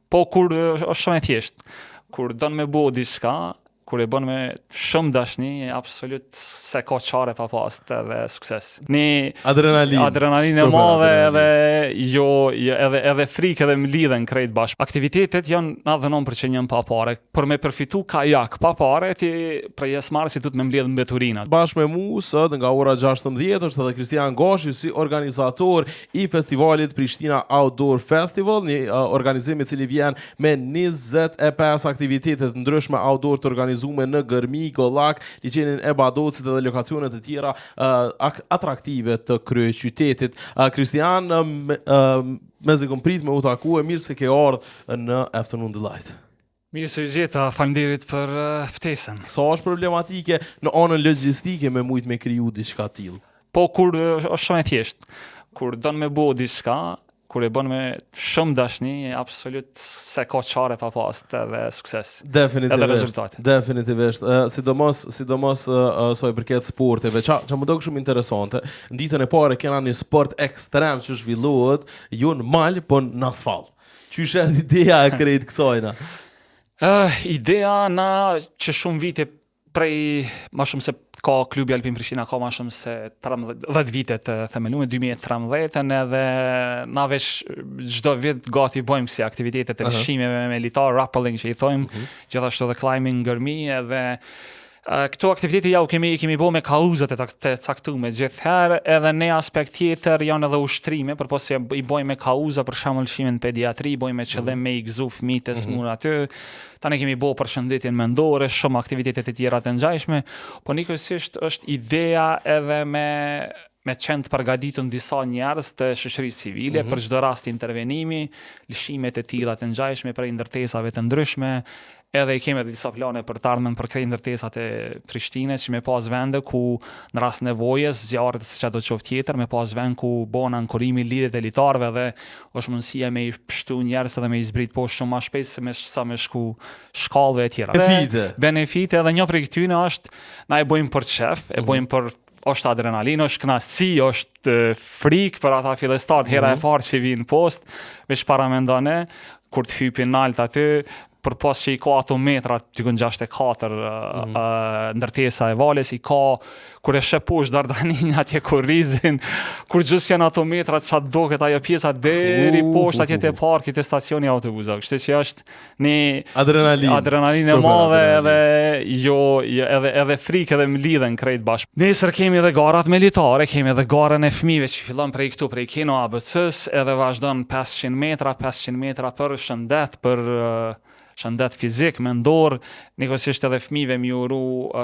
Po kur është shumë e thjeshtë. Kur don me bo diçka, kur e bën me shumë dashni, absolut se ka qare pa pas edhe sukses. Një adrenalinë, adrenalinë e madhe edhe jo, jo edhe edhe frikë edhe më lidhen krejt bashkë. Aktivitetet janë 99% janë pa pare. Për me përfitu kajak pa pare ti prej pjesëmarrësit duhet me mbledh mbeturinat. Bashkë me mu sot nga ora 16 është edhe Kristian Gashi si organizator i festivalit Prishtina Outdoor Festival, një uh, organizim i cili vjen me 25 aktivitete të ndryshme outdoor të organizuara në Gërmi, Gollak, liqenin e Badocit dhe lokacione të tjera uh, atraktive të kryeqytetit. Uh, Kristian, uh, uh, mezi kom prit me u taku e mirë se ke ardhë në Afternoon Delight. Mirë se ju gjeta, faleminderit për uh, ftesën. Sa është problematike në anën logjistike me mujt me kriju diçka të tillë? Po kur është shumë e thjeshtë. Kur don me bo diçka, kur e bën me shumë dashni, absolut se ka qare pa pas edhe sukses. Definitivisht. Edhe rezultate. Definitivisht. Uh, sidomos, sidomos uh, sa i përket sporteve, ça ça m'u dok shumë interesante. Në ditën e parë kena një sport ekstrem që zhvillohet jo në mal, po në asfalt. Qysh erdhi ideja e krejt kësajna? Uh, ideja na që shumë vite prej ma shumë se ka klubi Alpin Prishtina ka ma shumë se 13 10 vite të themeluar 2013 edhe na veç çdo vit gati bëjmë si aktivitete të lëshimeve me litar rappelling që i thojmë, uh mhm. -huh. gjithashtu edhe climbing Gërmi edhe Këto aktivitete ja u kemi i kemi bo me kauzat e të caktume gjithëherë, edhe në aspekt tjetër janë edhe ushtrime, përpos që i bojmë me kauza, për shembull lëshime në pediatri, bojmë me qëllim mhm. me i gëzu fëmijët e mhm. smur aty. Tani kemi bo për shëndetin mendore, shumë aktivitete të tjera të ngjashme, po njëkohësisht është ideja edhe me me qenë të përgatitun disa njerëz të shoqërisë civile mm -hmm. për çdo rast intervenimi, lëshimet e tilla të ngjashme prej ndërtesave të ndryshme, Edhe i kemi edhe disa plane për të ardhmen për krejt ndërtesat e Prishtinës që me pas vende ku në rast nevojës, zjarrit ose çka do të qoftë tjetër, me pas vend ku bon ankorimi lidhjet e litarëve dhe është mundësia me i pshtu njerëz edhe me i zbrit poshtë shumë ma shpejt se me sa me shku shkallëve e tjera. Benefite. Benefite edhe një prej këtyne është na e bojmë për qef, e mhm. bojmë për është adrenalinë, është kënaqësi, është frikë për ata fillestarët, hera mm -hmm. e mhm. parë që vijnë poshtë, veç paramendone kur të hypin nalt aty, përpos që i ka ato metra, dikun 64 mm -hmm. uh, ndërtesa e Valës, i ka, kur e sheh poshtë Dardaninë atje kurrizin, kur gjithë janë ato metra që atë doket ajo pjesa deri poshtë atje te parki te stacioni i autobusave. Kështu që është një adrenalinë, adrenalinë e madhe edhe jo, jo edhe edhe frikë edhe më lidhen krejt bashkë. Nesër kemi edhe garat me litare, kemi edhe garën e fëmijëve që fillon prej këtu prej Kino ABC-s edhe vazhdon 500 metra, 500 metra për shëndet, për shëndet fizik, mendor, njëkohësisht edhe fëmijëve me ju uru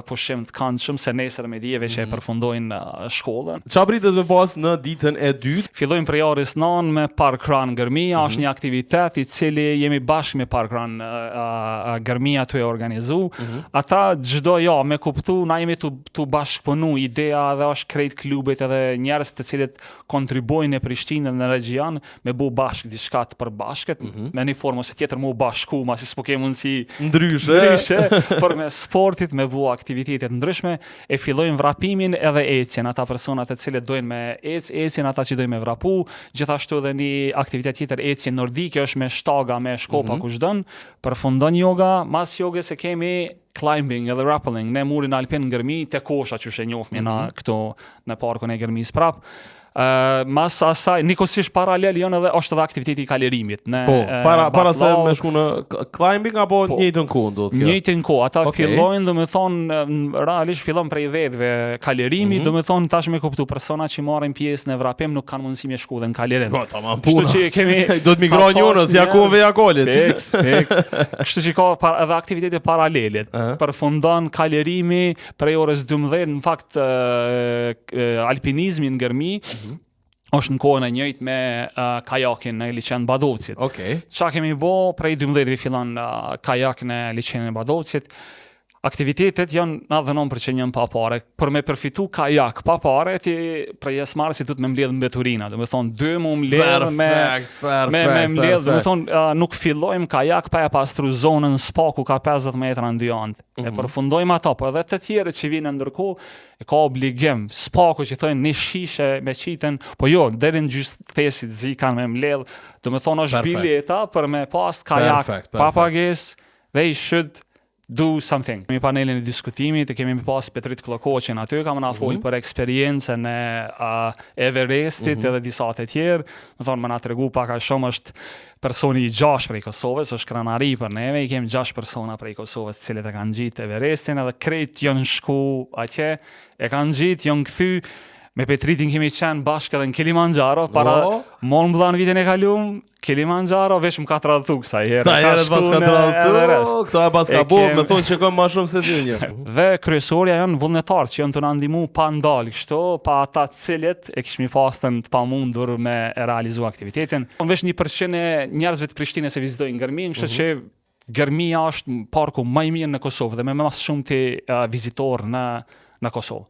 pushim të këndshëm se nesër me dijeve që e mhm. përfundojnë shkollën. Ça pritet me pas në ditën e dytë? Fillojmë prej orës 9 me Parkrun Gërmia, mm -hmm. është një aktivitet i cili jemi bashkë me Parkrun uh, Gërmia tu e organizu. Mm -hmm. Ata çdo javë me kuptu, na jemi tu, tu bashkëpunu, ideja edhe është krejt klubet edhe njerëz të cilët kontribuojnë në Prishtinë dhe në regjion me bu bashkë diçka të përbashkët, mm -hmm. me një formë ose tjetër mu bashku, masi s'po ke mundësi ndryshe, ndryshe përmes sportit me bu aktivitete të ndryshme, e fillojmë vrapimin edhe ecjen, ata persona të cilët dojnë me ec, ecjen, ata që dojnë me vrapu, gjithashtu edhe një aktivitet tjetër ecje nordike është me shtaga, me shkopa mm -hmm. kush don, përfundon yoga, mas jogës e kemi climbing edhe rappelling në murin alpin në Gërmi te kosha që e njohim mm -hmm. na mhm. këtu në parkun e Gërmisë prap. Uh, mas asaj, njëkohësisht paralel janë edhe është edhe aktiviteti i kalerimit. Në, po, para para se me shku në climbing apo po, njëjtën kohë ndodh kjo? Njëjtën kohë, ata okay. fillojnë, do të thonë, realisht fillon prej dhetëve kalerimi, mm -hmm. do të thonë tash me kuptu persona që marrin pjesë në vrapim nuk kanë mundësi me shku dhe në kalerim. Po, tamam puna. Kështu që kemi do të migrojnë njënës, ja kohëve ja kolit. Fiks, fiks. Kështu që ka par, edhe aktivitete paralele. Uh -huh. Përfundon kalerimi prej orës 12, në fakt alpinizmi në Gërmi. Uh mhm. -huh është në kohën e njëjtë me uh, kajakin në liqen Badovcit. Okej. Okay. Çka kemi bo prej 12 fillon uh, kajak në liqenin e Badovcit. Aktivitetet janë 99% janë pa pare. Për me përfitu kajak pa pare, ti prej pjesëmarrësit duhet me mbledh mbeturina, do të thonë dy mu mbledh me Perfekt, me me mbledh, do të perfekt. thonë nuk fillojmë kajak pa e pastru zonën spaku ka 50 metra në dy anët. E përfundojmë ato, po edhe të tjerët që vinë ndërkohë e ka obligim, spaku që thonë një shishe me qitën, po jo, deri në gjysë thesit zi kanë me mbledh, do të thonë është bileta për me pas kajak Perfekt, pa perfekt. pagesë, they should do something. Kemi panelin e diskutimit, e kemi pas Petrit Kllokoqin aty, kam na fol për eksperiencën e Everestit edhe disa të tjerë. Do thonë më na tregu pak a shumë, është personi i gjashtë prej Kosovës, është krenari për neve, i kemi gjashtë persona prej Kosovës të cilët e kanë ngjitë Everestin edhe krejt janë shku atje, e kanë ngjitë, janë kthy. Me Petritin kemi qenë bashkë edhe në Kilimanjaro, para O. Mon më dhanë vitin e kalum, Kilimanjaro, veç më ka tradhtu kësaj here. Sa Ka herë shku pas ka në tradhtu, Everest. këto e pas ka E bo, me thonë që kam ma shumë se ty një. Dhe kryesorja janë vullnetarë që janë të na ndihmu pa ndalë kështu, pa ata të cilët e kishmi pastën të pamundur me e realizu aktivitetin. Veç 1% e njerëzve të Prishtinës e vizitojnë Gërminë, kështu që Gërmia është parku më i mirë në Kosovë dhe me më shumë të vizitor në Kosovë.